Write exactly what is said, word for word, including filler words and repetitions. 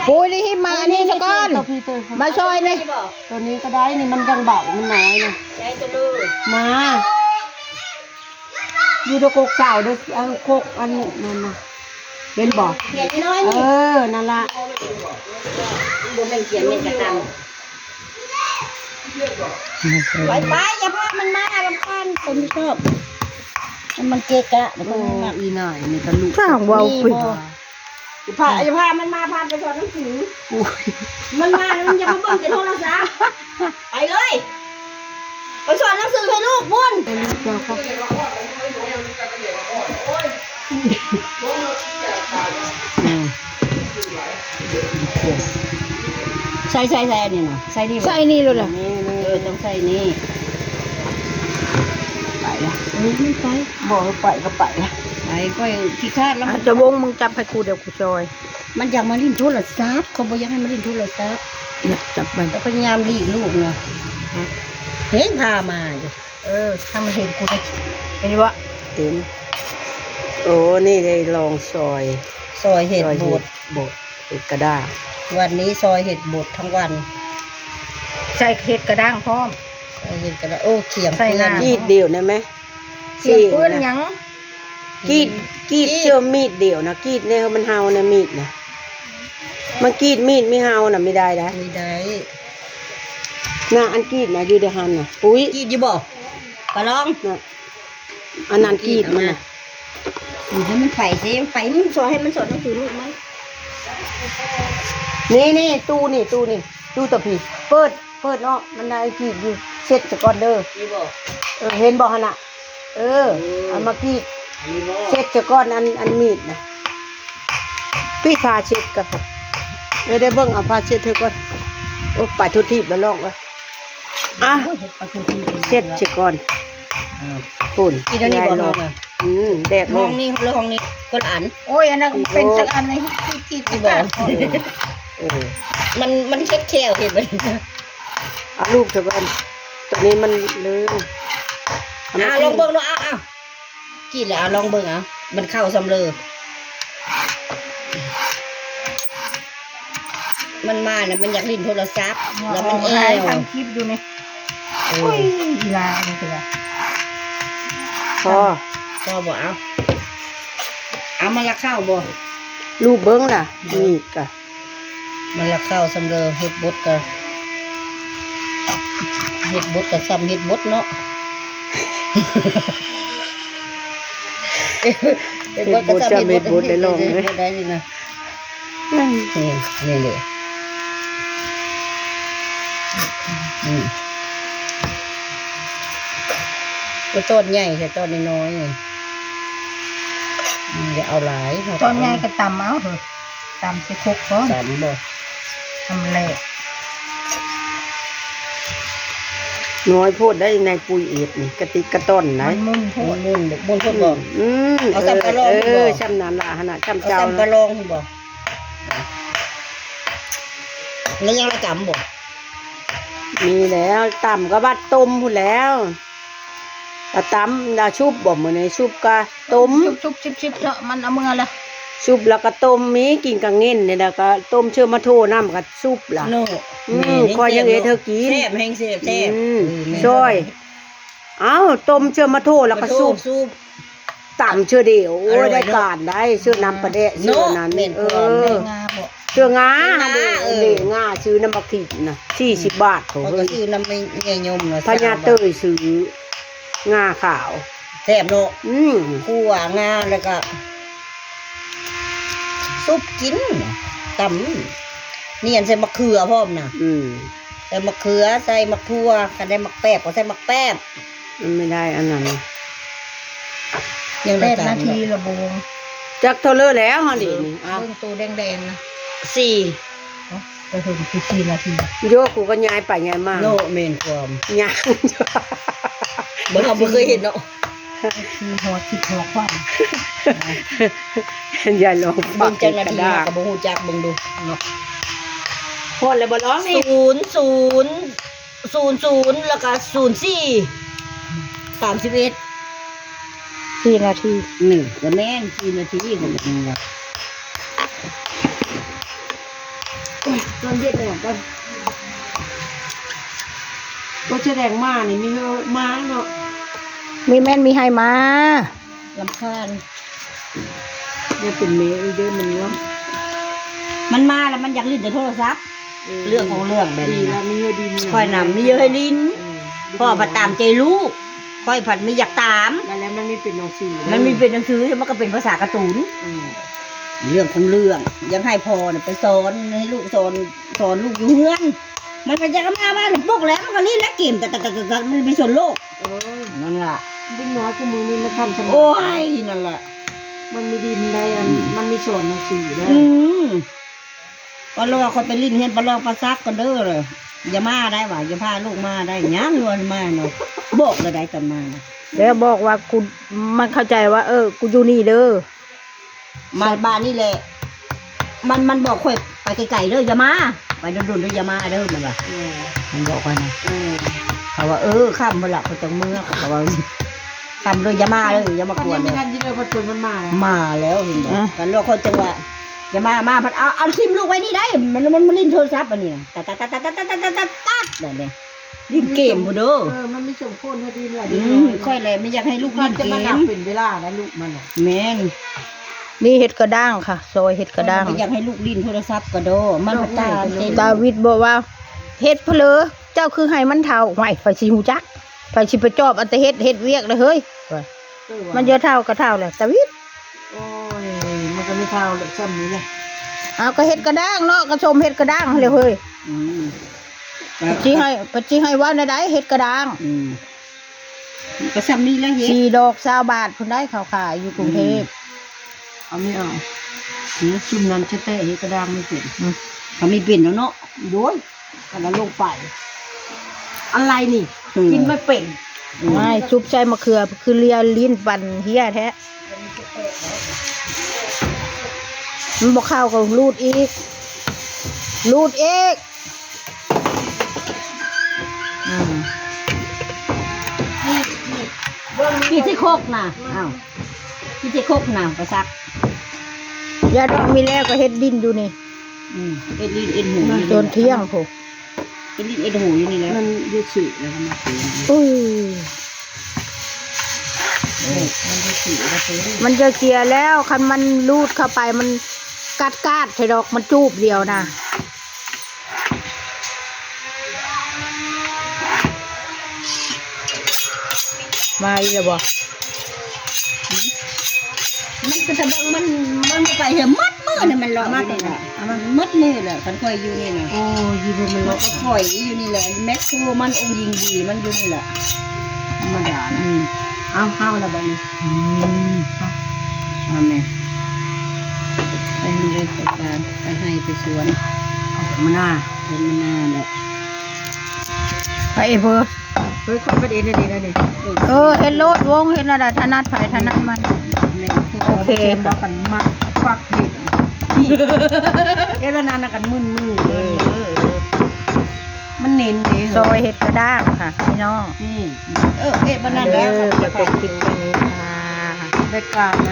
ปุ้ย นี่หิมมาอันนี้ซะก่อน มาซอยนี่ ตัวนี้ก็ได้นี่ มันยังเบา มันน้อยนะ มา อยู่ในกกสาวเด้อ อันกกอันนั้นนะ เห็นบ่ เขียนน้อยๆ เออ นั่นละ บ่แม่นเขียนแม่นกระตัง ไปไป อย่าพามันมารำคาญ คนไม่ชอบ มันเกะกะ มันก็ โอ้ ไม่มัก อีหน่อยนี่ก็ลูก สร้างเว้า นี่ ไป บ่ อย่าพา อย่าพามันมา พาไปสอนหนังสือ โอ้ย มันมา มันอย่ามาเบิ่งแต่โทรศัพท์ ไปเลย ไปสอนหนังสือให้ลูกบุญ อืม ใส่ ใส่ ใส่อันนี้นะ ใส่นี่บ่ ใส่นี่เลยเหรอ นี่ นี่ เออ ต้องใส่นี่ ไปละ เออ ไม่ไป บอกให้ไปก็ไปละ ไป ก็ขี้คร้านแล้ว อ่ะ จะวงมึงจับให้กู เดี๋ยวกูซอย มันอยากมาเล่นโทรศัพท์ เขาบ่อยากให้มาเล่นโทรศัพท์ เนี่ย จับมัน ก็พยายามหลีกลูกนะ เห็นพามาอยู่ เออ ถ้ามันเห็นกูจะ เห็นบ่ เห็น โอ้ นี่ได้ลองซอย ซอยเห็ด ซอยเห็ดบด บด เห็ดกระด้าง วันนี้ซอยเห็ดบดทั้งวัน ใส่เห็ดกระด้างพร้อม ซอยเห็ดกระด้าง โอ้ เขียง ใส่น้ำ เปื้อน กรีดเดียวได้ไหม เขียงเปื้อน สี่นะ หยัง กรีด กรีด กรีด เชื่อมมีดเดียวนะ กรีดเนี่ยมันเฮานะ มีดนะ มันกรีดมีดไม่เฮานะ ไม่ได้นะ ไม่ได้ น่ะ อันกรีดนะ อยู่เดยวหันนะ ปุ้ย กรีดอยู่บ่ กะลอง น่ะ อันนั้นกรีดมันนะ กรีดให้มันไปสิ ไป มึงสอนให้มันสอนหนังสือลูกมัน นี่ นี่ ตู้นี่ ตู้นี่ ตู้ตะผี เปิด เปิดเนาะ มันได้กรีดอยู่ เช็ดซะก่อนเด้อ นี่บ่ เออ เห็นบ่หั่นน่ะ เออ อืม เอามากรีด อันนี้บ่ เช็ดซะก่อน อัน อันมีดนะ พี่พาเช็ดกับ เดี๋ยวได้เบิ่ง เอาผ้าเช็ดเธอก่อน โอ้ ไปทุกทีบแล้วลองวะ อ่ะ โอ้ย เห็ดปลาทูที่ เช็ดซะก่อน อืม ปุ่น กินอันนี้บ่ ยายลอง ลองอ่ะ อืม แดกลอง ห้องนี้หรือห้องนี้ คนละอัน โอ้ย อันนั้นเป็นสักอันในที่ ที่ ที่ ที่บ้าน เออ มัน มันเช็ดแข้วเห็นไหม เอาลูกเธอก่อน ตัวนี้มันเลย เอามา อ่า ลองเบิ่งดู เอา เอา กินแล้ว เอา ลองเบิ่ง เอา มันเข้าสำเร็จ มันมาน่ะ มันอยากเล่นโทรศัพท์ แล้วมันแอว ทำคลิปอยู่นี่ เออ โอ้ย อีหลานี่เถอะ พอ พอบ่ เอา เอามาละเข้าบ่ ลูกเบิ่งล่ะ นี่กะ มันละเข้าสำเร็จ เฮ็ดบดกะ เฮ็ดบดกะซ้ำเฮ็ดบดเนาะ เฮ็ดบดกะซ้ำเฮ็ดบด เฮ็ดบดซ้ำเฮ็ดบด ได้ลองเลย เฮ็ดบดได้นี่นะ อืม นี่ นี่เลย อืม ก็ต้นใหญ่แต่ต้นน้อยๆ นี่ อืม อย่าเอาหลาย ต้นใหญ่ก็ตำเอาเถอะ ตำใส่ครกก่อน ตำบ่ ตำแหลก น้อยโพดได้ในปุยเอ็ดนี่ กะติกกะต้อนไหน มันมุ่นโพด มุ่น มุ่นโพดบ่ อืม เอาซ้ำกะลอง เออ บ่ เออ ซ้ำนั่นล่ะหั่นน่ะ ซ้ำ เอา เจ้า ซ้ำกะลองบ่ แล้วยังละตำบ่ มีแล้ว ตำก็บัดต้มพู้นแล้ว ก็ตำ แล้วชุบบ่ มื้อนี้ชุบก็ต้ม ชุบๆๆๆ เถาะ มันเอาเมือละ ชุบแล้วก็ต้ม มีกินกะเง้นนี่ แล้วก็ต้มเชื่อมโทน้ำก็ชุบล่ะ โน่ อืม แม่นี่ ข้อยยังเฮ็ดเธอกิน แซ่บแฮง แซ่บ แซ่บ อืม เออ แม่น ซอย เอ้า ต้มเชื่อมโทแล้วก็ชุบ มาโทษซุป ตำเชื่อเดียว โอ้ย อร่อยเนอะ ได้การได้ เชื่อน้ำปลาแดะ อืม เชื่อนั้น เนาะ แม่น เออ ความ ได้งาบ่ เชื่องา ได้งา เออ เด้งา ซื้อน้ำบักขิดน่ะ สี่สิบบาท เขา เขาก็ เฮ้ย ซื้อน้ำไม่ ไม่ยมเนาะ พญา สามบาท เตยซื้อ งาขาว แซ่บเนาะ อืม คั่วงาแล้วก็ ซุปกิน ตำ นี่อันใส่มะเขือพร้อมน่ะ อืม ใส่มะเขือ ใส่มะทั่ว คันได้มะแป๊บก็ใส่มะแป๊บ มันไม่ได้อันนั้น ยังได้ แปดนาที การบ่ ละโบง จักเท่าเลอแล้วฮะนี่ เออ นี่ อ่ะ เบิ่งตัวแดงๆ นะ สี่ เอ้า ไปเถิงสิบสี่นาที โยกกูก็ย้ายไปย้ายมา โน่ แม่นความ ย้าย บ่ เราบ่เคยเห็นเนาะ สี่หัวสิบหัวควัน ยายลอง เบิ่งจักนาที ปากกระดาษ เราก็บ่ฮู้จัก เบิ่งดูเนาะ ฮอดแล้วบ่ร้องนี่ ศูนย์ ศูนย์ ศูนย์ ศูนย์ แล้วก็ ศูนย์สี่ สามสิบเอ็ด สี่นาที นี่ก็แม่น สี่นาทีก็แม่นละ เ ตอนเย็นเนี่ยก็ ก็แสดงมานี่มีเฮอมาเนาะ มีแม่นมีให้มา ลำคาญ เนี่ยเป็นเมย์เด้อมันเนาะ มันมาแล้วมันอยากเล่นแต่โทรศัพท์ เออ เรื่องของเรื่องแบบนี้นะ ดีแล้วมีเฮอดิน ค่อยนำมีเฮอให้ดิน เออ พ่อผัดตามใจลูก ค่อยผัดไม่อยากตาม แล้วมันไม่เป็นหนังสือ มันไม่เป็นหนังสือ มันก็เป็นภาษาการ์ตูน อืม เรื่องของเรื่อง ยังให้พ่อน่ะไปสอน ให้ลูกสอน สอนลูกอยู่เฮือน มันก็จะมา มาปลุกแล้ว มันก็เล่นแล้วเกม แต่ แต่ แต่ แต่ มันมีส่วนโลก เออ นั่นล่ะ เด็กน้อยพวกมึงนี่มันทันสมัย โอ้ย นั่นแหละ มันมีดินได้อัน อืม มันมีสอนหนังสือได้ อืม ปะลอเขาไปลิ้นเฮือนปะลอปะซักกันเด้อเลย อย่ามาได้หว่า อย่าพาลูกมาได้ หยังลวนมาเนาะ บอกเลยได้ตอนมานะ แล้วบอกว่ากู มันเข้าใจว่า เออ กูอยู่นี่เด้อ มาบ้านนี่แหละ มัน มันบอกข่อยไปไกลๆเด้อ อย่ามา ไปโดนๆเด้อ อย่ามาเด้อ มันว่า เออ มันบอกว่านะ เออ เขาว่า เออ ค่ำเมื่อละเขาจังเมือ เขาว่า ค่ำเลย อย่ามาเลย อย่ามากวนเลย มันยังไม่ทันที่เลย พอจนมันมาแล้ว มาแล้วเห็นบ่ อ่ะ กันแล้วเขาจังว่า อย่ามา มา พัดเอา เอาทิ่มลูกไว้นี่ได้ มัน มัน มันเล่นโทรศัพท์อันนี้นะ ตัด ตัด ตัด ตัด ตัด ตัด ตัด ตัด แบบนี้ เล่นเกมพุ้นเด้อ เออ มันมีสมควรให้ดีเลย อืม ค่อยแหละ ไม่อยากให้ลูกเล่นเกม มันจะมานั่งเป็นเวลานะลูกมันน่ะ แม่น นี่เห็ดกระด้างค่ะ ซอยเห็ดกระด้าง มันอยากให้ลูกเล่นโทรศัพท์กะเด้อ มันก็ตา ดอกไม้ เต็ม ตาวิดบอกว่า เห็ดเพลอ เจ้าคือให้มันเฒ่า ห้วย ไผสิฮู้จัก ไผสิไปจอบเอาแต่เฮ็ด เฮ็ดเวียกเลยเฮ้ย ว่า เออว่ะ มันจะเฒ่าก็เฒ่าแหละ ตาวิด โอ้ย มันก็ไม่เฒ่าหรอก ซ้ำนี้แหละ เอาก็เห็ดกระด้างเนาะ ก็ชมเห็ดกระด้างเลยเฮ้ย อืม ปัจจิให้ ปัจจิให้ว่าในใดเห็ดกระด้าง อืม ก็ซ้ำนี้แหละเห็ด สี่ดอกซาวบาทพุ้นได้เขาขายอยู่กรุงเทพฯ อืม เอาไม่เอา หือ ซุมนั้นจะแตะเห็ดกระด้างไม่เป็น อืม เขาไม่เป็นแล้วเนาะ โดย อันนั้นลงไป อะไรนี่ อืม กินไม่เป็น อืม ไม่ ซุปใส่มะเขือ คือเลียลิ้นปั่นเฮี้ยแท้ มันบ่เข้าก็รูดอีก รูดอีก อืม นี่ นี่ เบิ่ง นี่สิโคกน่ะ อ้าว นี่สิโคกน่ะ ไปซัก ยาดองมีแล้วก็เฮ็ดดินอยู่นี่ อืม เอ็ดลิ้นเอ็ดหู จนเที่ยงพุ้น เอ็ดลิ้นเอ็ดหูอยู่นี่แหละ มันจะเสียแล้วนะ อุ้ย เออ มันจะเสียแล้ว มันจะเสียแล้ว คันมันรูดเข้าไป มันกัดกาดใส่ดอก มันจูบเดียวนะ มาอีกแล้วบ่ มันก็จะเบิ่งมัน มันไปเถอะ มัดมือเนี่ยมันเลาะ เอามา อยู่นี่แหละ เอามา มัดมือแหละ คันข่อยอยู่นี่นะ โอ้ย อยู่มันเลาะ มันก็ข่อยอยู่นี่แหละ แมคโครมันองค์ยิงดี มันอยู่นี่แหละ ธรรมดานะ อืม เอา เอาละบัดนี้ อืม เอาแม่ ไปให้เฮ็ดไปการ ไปให้ไปสวน เอามาหน้า เอามาหน้าแหละ ไปเอเบอร์ เฮ้ย คนประเด็นนี่นะนี่ เออ เฮ็ดโลดวง เฮ็ดอะไร ถนัดไผถนัดมัน แม่น โอเค เห็นบอกกันมาปักเห็ด เฮ็ดแล้วนานนะกันมึนมือ เออ เออ เออ มันเน้นเด้ ซอยเห็ดกระด้างค่ะ พี่น้อง นี่ เออ เฮ็ดบ้านนั้นแล้ว เออ ค่ะ ก็จบคลิปแค่นี้ค่ะ ได้การนะ